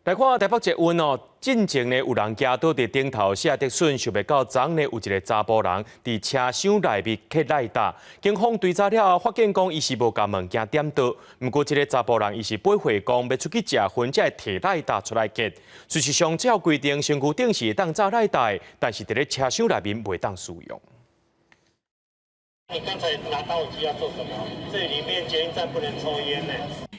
來看台北捷運哦，進前呢有人行倒佇頂頭寫德順，想袂到昨昏呢有一个查埔人佇車廂內面揢賴打，警方追查了後發現講伊是無共物件點著，毋過這个查埔人伊是背回講欲出去食薰，才會提賴打出來揢。事實上，照規定身軀頂是會當紮賴帶，但是佇咧車廂內面袂當使用。你剛才拿打火機要做什麼？這裡面捷運站不能抽菸呢。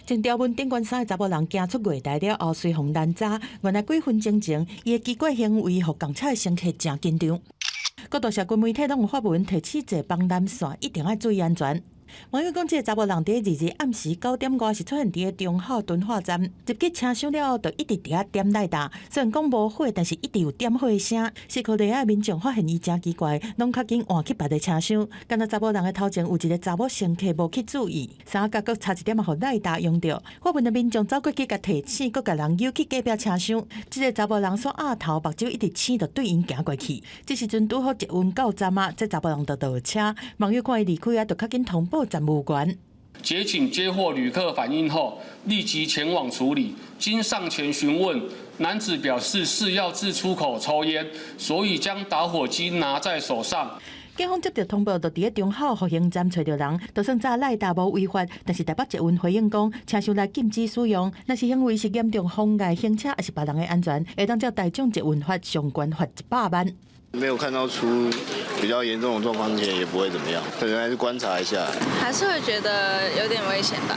穿條紋頂懸衫的查某人行出月台了後，隨予攔查。原來幾分鐘前，伊的奇怪行為，予共車的乘客誠緊張。各大社群媒體攏有發文提醒坐板南線一定愛注意安全。網友講，這个查某人佇22暗時9點外是出現佇忠孝敦化站，入去車廂了後，就一直佇遐點賴打。雖然講無火，但是一直有點火的聲。時刻內的民眾發現伊誠奇怪，攏較緊換去別个車廂。敢若查某人的頭前有一个查某乘客無去注意，衫仔閣差一點仔予賴打用著。發文的民眾走過去共提醒，閣共人誘去隔壁車廂。這个查某人煞額頭目睭一直青，就對𪜶行過去。這時陣拄好捷運到站啊，這查某人就落車。網友看伊離開啊，就較緊通報站務員。捷警接獲旅客反映後，立即前往處理。經上前詢問，男子表示是要至出口抽菸，所以將打火機拿在手上。警方接到通報，就佇咧忠孝復興站揣著人，就算紮賴打無違法，但是台北捷運回應講，車廂內禁止使用，若是行為是嚴重妨礙行車，抑是別人的安全，會當照大眾捷運法上懸罰100萬。沒有看到出比較嚴重的狀況之前，也不會怎麼樣，可能還是觀察一下。還是會覺得有點危險吧，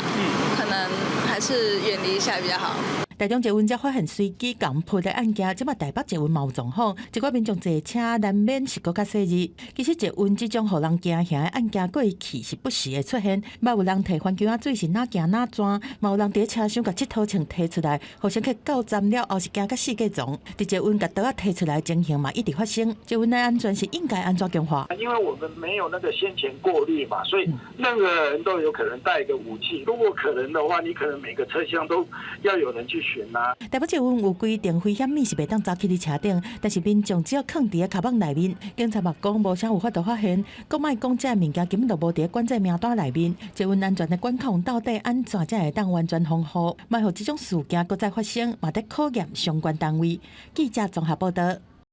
可能還是遠離一下比較好。台中捷運才發現隨機共潑的案件，這擺台北捷運嘛有狀況，一寡民眾坐車難免是閣較細膩。其實捷運這種予人驚嚇的案件過去是不時會出現，嘛有人提番莳仔水是哪行哪鑽，嘛有人佇車廂共𨑨迌銃提出來，予乘客到站了後是驚甲四界傱。佇捷運共刀仔提出來情形嘛一直發生。捷運的安全是應該按怎強化？因為我們沒有那個先前過濾嘛，所以任何人都有可能帶一個武器。如果可能的話，你可能每個車廂都要有人去巡啦。台北捷運有規定危險物是袂當紮去佇車頂，但是民眾只要囥佇咧跤蠓內面，警察嘛講無啥有法度發現。閣莫講這物件根本就無佇咧管制名單內面。捷運安全的管控到底按怎才會當完全防護？莫予這種事件閣再發生，嘛得考驗相關單位。記者綜合報道。